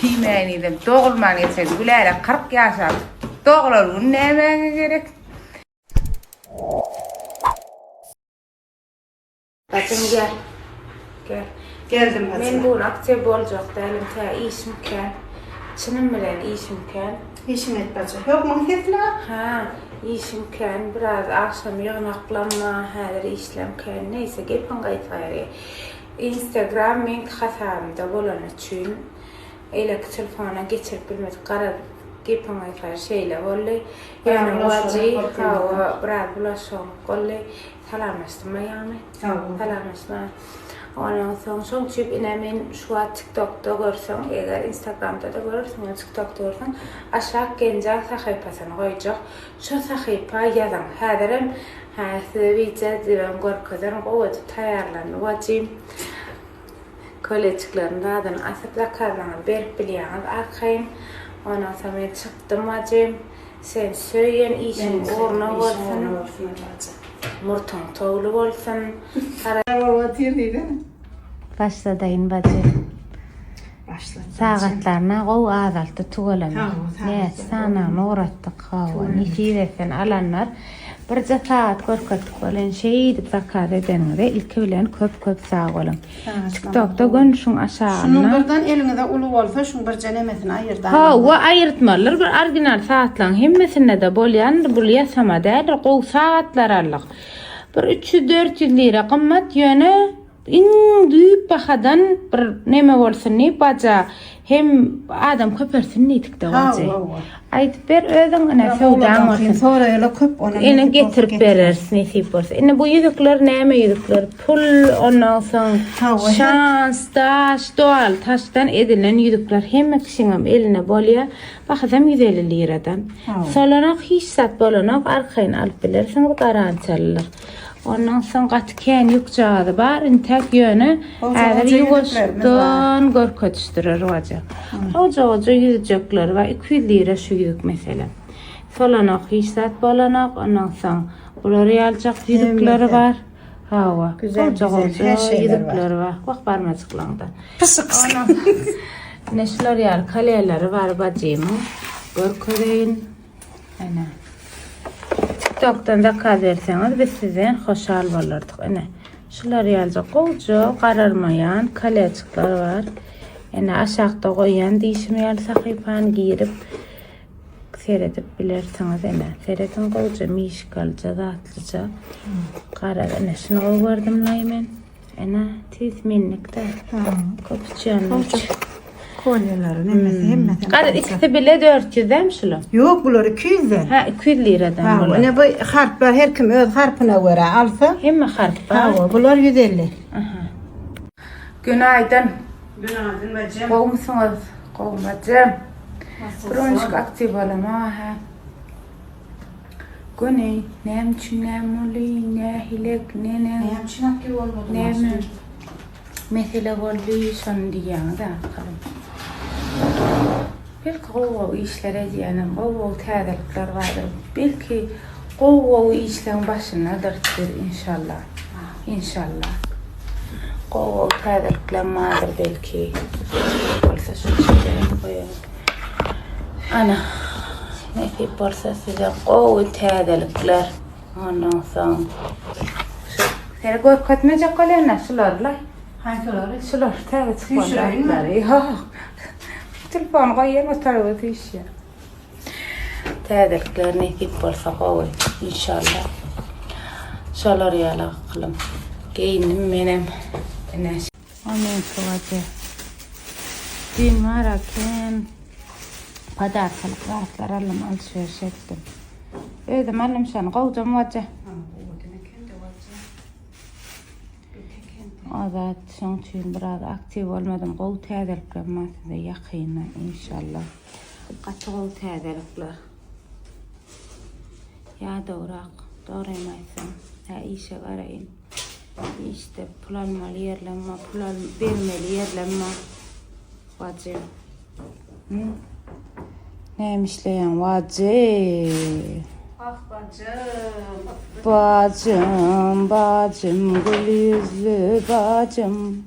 Diýmäýin dogulman geçen Gülälek 40 ýaşap doglan gün nämäňe gerek? Bajym gel. Gel. Geldim bajym. Men bu gün aktiw boljak dälim tä işim kän. Çynym bilen işim kän. Işiň et bajy. Ýok muň sesine. Hä, işim kän biraz agşam ýygnaklanma häzir işlem kän. Neýse gepiň gysgary. Instagram meň hasabymda bolany üçin eýleki telefona geçirip bilmedik garaz gepiň gysgary şeýle boldy. Ýöne wajy hawa biraz bulaşyglyk boldy. Salamlaşdym ýagny. Salamlaşma. Ondan soň şoň üçin ine men şu wagt TikTokda görseň, eger Instagramda-da görersiň, ýöne TikTokda görseň, aşak Genjaň sahypasyny goýjak. Şo sahypa ýazyň. Häzirem hä size wideo edibem görkezerin. Gowy edip taýýarlandy wajym. Köleçikleriň zadyny asyp zakazlaryňyzy berip bilýäňiz arkaýyn. Ondan soň men çykdym wajym. Sen söýen işiň ugruna bolsun. Murtuň towly bolsun. Başladaýyn bajy. Sagatlaryna gowy azaltdy tüweleme. Näçe sanagyny ugratdyk hawa nesip etsin alanlar. Birje sagat görkezdik welin şeýdip zakaz edeniňize ilki bilen köp köp sag boluň. Tiktokda göni şuň aşagynda. Şunuň birden eliňize uly bolsa şuň birje nemesini aýyrdaýmaly. Hawa aýyrtmalydyr bir original sagatlaryň hemmesindede bolýandyr bul ýasama däldir gowy sagatlar aldyk. Bir 300 400 lira gymmat ýöne Iň düýp bahadan bir neme bolsun diýip baja hem adam köpelsin diýdikde bajy. Aýdyp ber özüň ine söwdaň bolsun. Soraýala köp ona. Ine getirip bereris nesip bolsa. Ine bu ýüzükler näme ýüzükler? Pul ondan soň şans, daş, doal taşdan edilen ýüzükler hemme kişiňem eline bolýar. Bahasam 150 liradan. Solanok hiç zat bolanok arkaýyn alyp bilersiňiz garantiýalydyr. Ondan soň gaty kän ýükjagazy bar intäk ýöne häzir ýuwaşdan görkezişdirer goja. Goja-goja ýüzjekleri bar 200 lira şu ýüzük meselem. Solanok hiç zat bolanok ondan soň bular ýaljak ýüzükleri bar. Hawa. Goja-goja ýüzükleri bar. Wah barmajyklaňda. Pyşyk pyşyk. Ine şular ýaly koleleri bar bajymyň. Görkezeýin. Ene. TikTokdan zakaz berseňiz biz sizden hoşal bolardyk. Ene. Şular ýalyja gowja gararmaýan kolejikler bar. Ene aşakda goýýan diýşim ýaly sahypany girip seredip bilersiňiz. Ene serediň gowja mişkalyja zatlyja. Garaz ene şuny gowy gördüm laý men. Ene, tüýs menlikde. Köp içýänler üçin. Kolýalary, nemesi, hemmesi. Gara ikisi bile 400 dämi şular? Ýok, bular 200-den. Ha, 200 liradan Ha, bular. ine bu harplar her kim öz harpyna görä alsa. Hemme harp bar. Ha, bular 150. Aha. Günaydın. Günaydın bacım. Gowumsyňyz? Gowum bacım. Bir günjük aktiw bolama ha. Göni, näme üçin näme boldy, nähilek, neneň. Näme üçin aktiw bolmadyň? Näme mesele boldy, şony diýýäňiz akylym. Belki gowy-gowy işler edýändir, gowy-gowy täzelikler bardyr. Belki gowy-gowy işleň başyndadyr biz inşallah. Inşallah. Gowy-gowy täzelikler bardyr belki. Bolsa şu çekelim goýaýyn. Ana, nesip bolsa size gowy täzelikler. Ondan soň şu seni görkezmejek bolýan şularla. Haýsylary? Şular täze çykan zatlary. Ýok. Telefony goýýan o tarafa süýşýär. Täzelikler nesip bolsa gowy. Inşallah. Şolar ýaly akylym. Geýindim menem. Ine. O meňki bajy. Düýn bar kän podarkalyk zatlar aldym, alşweriş etdim. Özüm aldym şony, gowjam bajy. Azat, şoň üçin biraz aktiw bolmadym. Gowy täzelikler bar size ýakynda inşallah. Gaty gowy täzelikler. Ýadawrak, dogrymy aýtsam, hä işe baraýyn. Işde pul almaly ýerlem bar, pul al bermeli ýerlem bar. Bajy. Hı? Näme işleýäň, bajy? Ah bajym. Bajym, bajym, gül ýüzli bajym.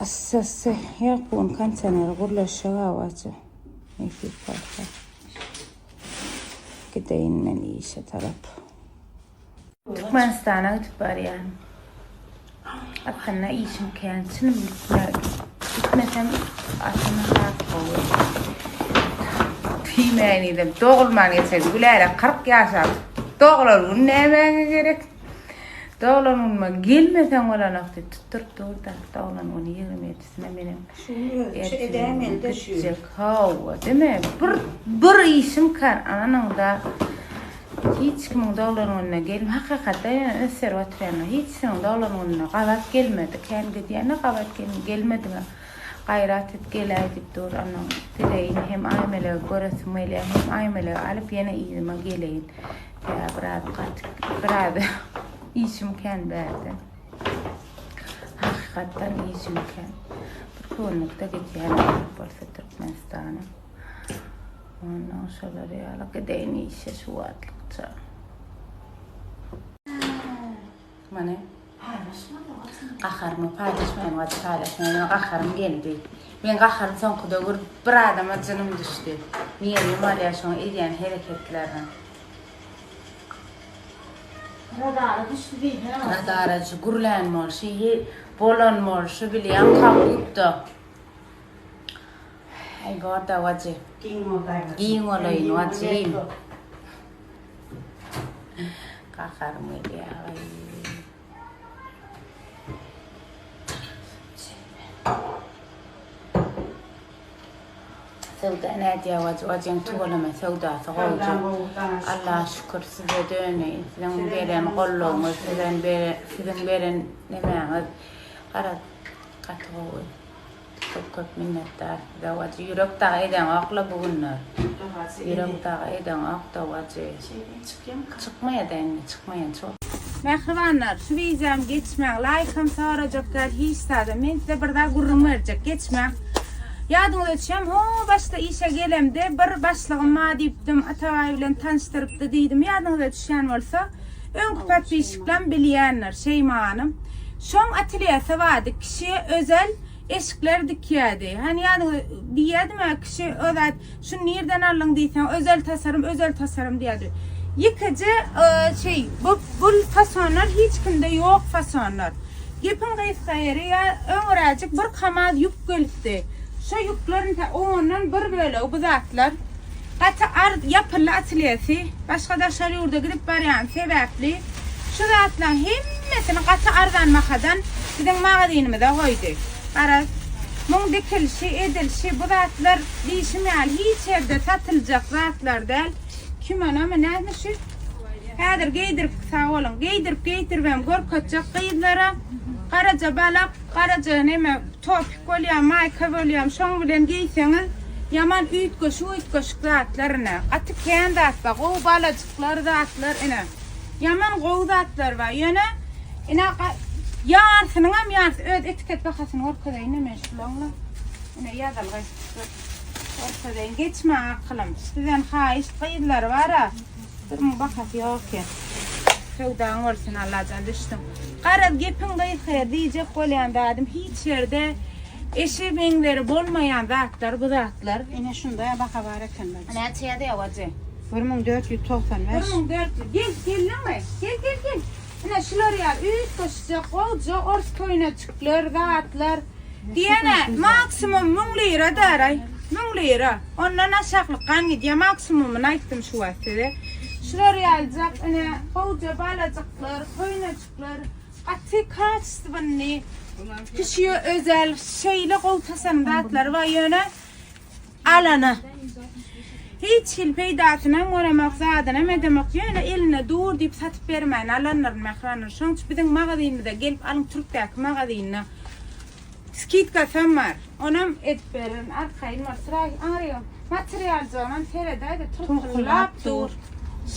Yssy yssy. Ýok bu gün kondisioneri gurlaşjak awaja. Nesip bolsa. Gideýin men işe tarap. Türkmenistana gidip barýan. Aslynda işim kän, çynym gitmek. Gitmesem aslynda has gowy. Diýmäýin dogulman geçen Gülälek 40 ýaşap doglan gün nämäňe gerek? Doglan günüme gelmeseň bolanok diýip tutduryp dur-da, doglan güni 27-sine menem Şu özi edäýmeli-de şu. Gitjek, hawa, deme, bir, bir işim kän, ananyňda hiç kimiň doglan gününe gelme, hakykatda ýöne üns berip oturýanlar, hiç kimiň doglan gününe gabat gelmedi, kän gidýän-de gabat gelmediň-ä, gaýrat et, geläý diýip dur, onnoň gideýin, hem Aýmelegi göresim gelýär, hem Aýmelegi alyp ýene yzyma geleýin, ýa biraz gaty, biraz işim kän bärde. Hakykatdan işim kän. Bir günlükde gidýän nesip bolsa Türkmenistana. Ondan şolar ýaly gideýin işe şu wagtlykça. Mane. Gaharymy paýlaşmaýyn, wajy paýlaşmaýyn. Meniň gaharym geldi. Men gaharym soňky döwür bir adama jynym düşdi. Merýem alýar şoň edýän hereketlerine. Radara düşdi diýsene. Radara düşdi. Gürlän bolşy, bolan bolşy bilýän kabutda. Aý borda wajy. Giň bolaýyn. Giň bolaýyn wajy. Gaharym gelýär. Aý. Söwda nädýä wajy wajyň tüweleme söwdasy gowja Allaha şükür size döneýin siziň beren goldawyňyz sizen beren siziň beren nemäňiz garaz gaty gowy köp köp minnetdar size wajy ýürek dagy edeňokla bu günler ýürek dagy edeňokda wajy çykmaýada indi çykmaýan çok. Mähribanlar şu wideom geçmäň laýkam sorajak däl hiç zadam men size bir zat gürrüň berjek geçmäň ýadyňyza düşýämi ho başda işe gelemde bir başlygym bar diýipdim Atabaý bilen tanyşdyrypdy diýdim ýadyňyza düşýän bolsa öňki podpisçiklam bilýändir Şeýma hanym şoň atelýesi bardy kişi özel eşikler dikýärdi hany ýadyňyza diýýärdim-ä kişi o zat Şuny nirden aldyň diýseň, özel tasarym, özel tasarym diýerdi. Ýekeje şeý, bu bul fasonlar hiç kimde ýok fasonlar. Gepiň gysga ýeri, ýa öňräjik bir kamaz ýük gelipdi. Şo ýükleriň tä ondan bir bölegi bu zatlar. Gaty ar ýapyldy atelýesi. Başga daşary ýurda gidip barýany sebäpli şu zatlaryň hemmesini gaty arzan bahadan biziň magazynymyza goýdy. Garaz, muň dikilişi, edilişi, bu zatlar diýşim ýaly hiç ýerde satyljak zatlar däl. Kimonomy näme şu? Häzir geýdirip sag boluň. Geýdirip geýdiribem görkezjek gyzlara. Garaja balak, garaja neme topik bolýar, maýka bolýar. Şoň bilen geýseňiz ýaman üýtgeşik-üýtgeşik zatlar ine. Gaty kän zat bar. Gowy balajyklar zatlar ine. Ýaman gowy zatlar bar. Ýöne ine ýarsynyňam ýarsy öz etiket bahasyny görkezeýin-de men şulaňla. Ine ýazylgy. Görkezeýin. Geçmäň akylym. Sizden haýyşt gyzlar bar-a. Dur muň bahasy ýok eken. Söwdaň bolsun Allajan düşsün. Garaz gepiň gysga ýeri diýjek bolýan zadym hiç ýerde eşi meňzeri bolmaýan zatlar bu zatlar. Ine şunda baha bar eken. Näçe ýazýar wajy? 1495. 1400. Gel, geldiňmi? Gel, gel, gel. Ine şular ýaly üýtgeşijek gowja ors köýnejikler, zatlar. Diýene maksimum 1000 lira däraý. 1000 lira. Ondan aşaklyk gan gidýär. Maksimumyny aýtdym şu wagt size. Şular ýalyjak ine gowja balajyklar, köýnejikler gaty kaçestwnyý. Kişiye özel şeýle gowy tasam zatlary bar ýöne Alana. Hiç hili peýdasynam göremok, zadynam edemok, ýöne elinde dur diýip satyp bermäni alandyryn mähribanlar. Şonuň üçin biziň magazynymyza gelip alyň türkdäki magazynda. Skidkasam bar. Onam edip bererin arkaýyn bol. Suraý aňryň materialjygynam seredäýde turkullap dur.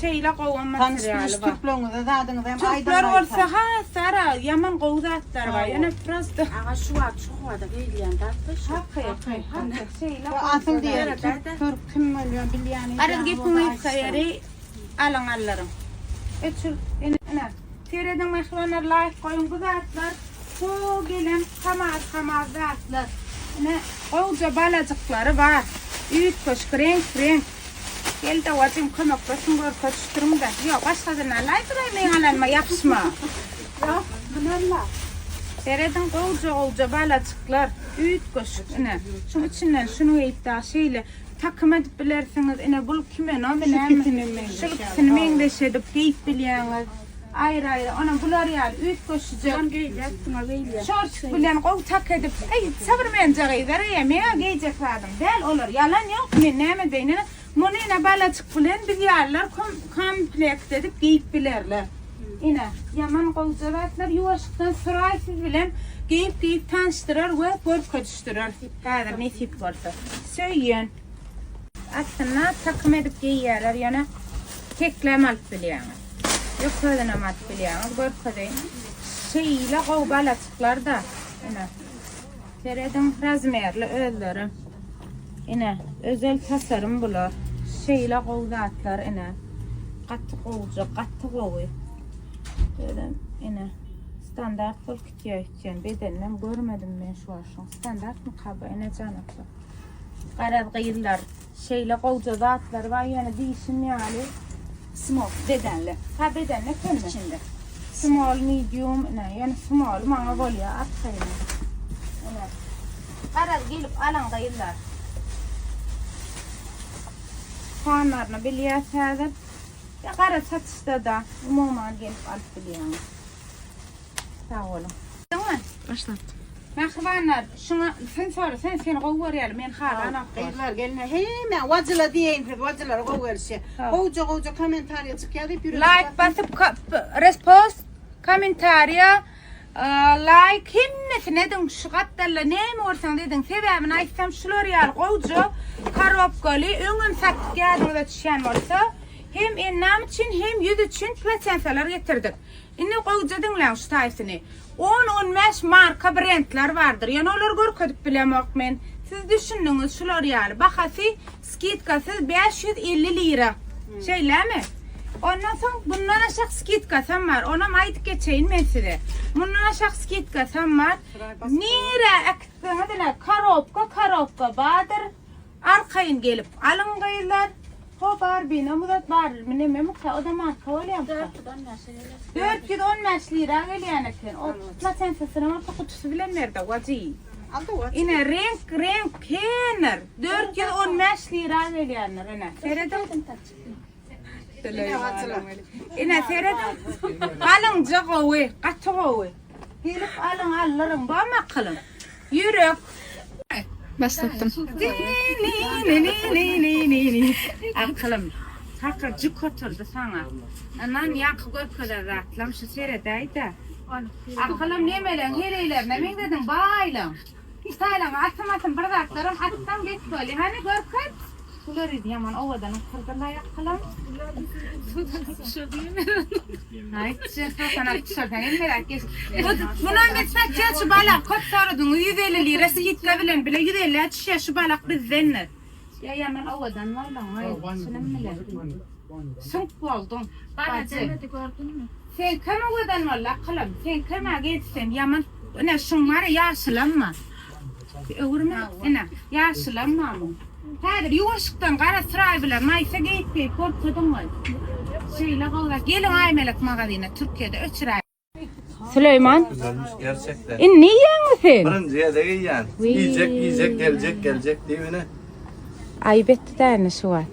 Şeýle gowam materialy bar. Tanyş türkleriňize zadyňyzy hem aýdyň Türkler bolsa has ara ýaman gowy zatlar bar. Ýöne prosto. Aga şu wagt şu howada geýilýän zatda şu. Haky, haky, şeýle Bu asyl diýen türk, türk kim bolýar bilýän. Garaz gepiň gysga ýeri alyň allaryň. Öçür ine ine. Serediň mähribanlar laýk goýuň bu zatlar. Ho gelen kamaz-kamaz zatlar. Ine, gowja balajyklary bar. Üýtgeşik reňk-reňk. Gel dawajym kömekleşiň görkezişdiriň-de. Ýok, başgasyny alaýdyraý meň alanyma ýapyşma. Ýok, muny alma. Serediň gowja-gowja balajyklar. Üýtgeşik ine. Şuň içinden şuny geýip dagy şeýle takym edip bilersiňiz. Ine bul kimenomy näme? Şul ikisini meňzeş edip geýip bilýäňiz. Aýry-aýry, onam bular ýaly üýtgeşijek. Şuňam geýilýär, şuňa geýilýär. Şorçuk bilen gowy tak edip, eý, sabr menje gyzlar, eý, meň-ä geýjek zadym däl olar, ýalan ýok, men näme edeýin, ine, muny ine balajyk bilen biz ýalylar komplekt edip geýip bilerler. Ine, ýaman gowja zatlar, ýuwaşykdan Suraý siz bilen geýip-geýip tanyşdyrar we görkezişdirer, häzir nesip bolsa. Söýýän. Aslynda takym edip geýýärler, ýöne tekläm alyp bilýäňiz. Ýok özünem alyp bilýäňiz, görkezeýin. Şeýle gowy balajyklar-da. Ine. Serediň, razmerli özleri. Ine, özel tasarym bular. Şeýle gowy zatlar, ine. Gaty gowja, gaty gowy. Özem, ine, standart bolup gitýär öýtýän. Bedeninem görmedim men şu wagt şuň. Standartmyka bu, ene janaklar. Garaz gyzlar, şeýle gowja zatlar bar, ýöne diýşim ýaly. Small, bedenli. Ha bedenli ekenmi? İçinde. Small, medium, ine, ýöne small maňa bolýar arkaýyn. Ine. Garaz gelip alyň gyzlar. Sanlaryny bilýäs häzir. Ýa gara satyşda-da umuman gelip alyp bilýäňiz. Sag boluň. Başlatdym. Mähribanlar, şuňa sen sora, sen seni gowy görýärler, men halanok. Gyzlar geline hemme wajyla diýeýin siz wajylara gowy gelişýär. Gowja gowja kommentariýa çykýar diýip ýürek. Laýk basyp respost kommentariýa laýk hemmesini ediň şu gapdalda näme görseňiz ediň sebäbini aýtsam şular ýaly gowja korobkaly öňem satdyk ýadyňyza düşýän bolsa hem endam üçin hem ýüz üçin platensalar getirdik. Indi gowja diňläň şu taýsyny. On, 15 marka brendler bardyr. Ýöne olary görkezip bilemok men. Siz düşündiňiz şular ýaly. Bahasy skidkasyz 550 lira. Şeýlemi? Ondan soň bundan aşak skidkasam bar. Onam aýdyp geçeýin men size. Mundan aşak skidkasam bar. Nirä äkitseňiz ine korobka korobka bardyr. Arkaýyn gelip alyň gyzlar. Ho barbinam uzat barmy nememika o da marka bolýamyka. 415 lira gelýän eken. O platensasyny bolsa gutusy bilen berdi wajy. Ine reňk reňk kendir. 415 lira gelýändir ine. Serediň. Ine serediň. Galyňja gowy, gaty gowy. Gelip alyň aldyryň, bamy akylyň. Ýürek. Başlatdym. Akylym. Hakyr jük oturdy saňa. Aman ýaňky görkezen zatlam şu seredäýdä. Akylym nemeleň heleýlerine meňzediň baýlaň. Saýlaň atym atym bir zatlaram atsaň bes bolýa. Hany görkez. Bular ýaman owadan oturdylaý akylym. Munam biz satýas şu balak köp soradyňyz 150 lira skidka bilen bile 150 düşýär şu balak bizdendir. Ýa ýaman owadan bolduň aý çynym bilen. Süňk bolduň. Bajy. Sen kim owadan boldy akylym. Sen kime gelsen ýaman ine şuň bar ýaşylanma. Öwürme ine ýaşylanma muň. Häzir ýuwaşykdan gara syraý bilen maýsa geýip geýip gorkudyň goý. Şeýle gowy. Geliň Aýmelek magazyna Türkiýede öçüräý. Süleýman. Güzelmiş gerçekten. Indi iýýäňmi sen? Birinji gezek iýýän. Iýjek, iýjek, geljek, geljek diýip ine. Aýyp etdi däni şu wagt.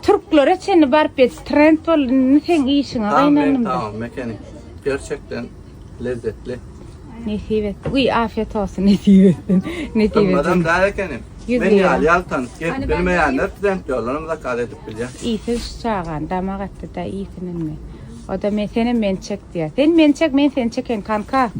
Türklere çenli baryp ýetdi. Trend boldy. Indi seň işiňe Tam gynandym. men tamam mekeni. Gerçekten lezzetli. Nesip etsin. Uý afiyet olsun nesip etsin. Nesip etsin. Gymmadam däl ekeni. Ýüz Men lira. ýaly ýaltanyp gelip bilmeýänler trend ýollanam zakaz edip bilýär. Iýsin şu çagany damak atdy-da iýsin indi. O da men senem meni çek diýýär. Sen meni çek men seni çekeýin kanka.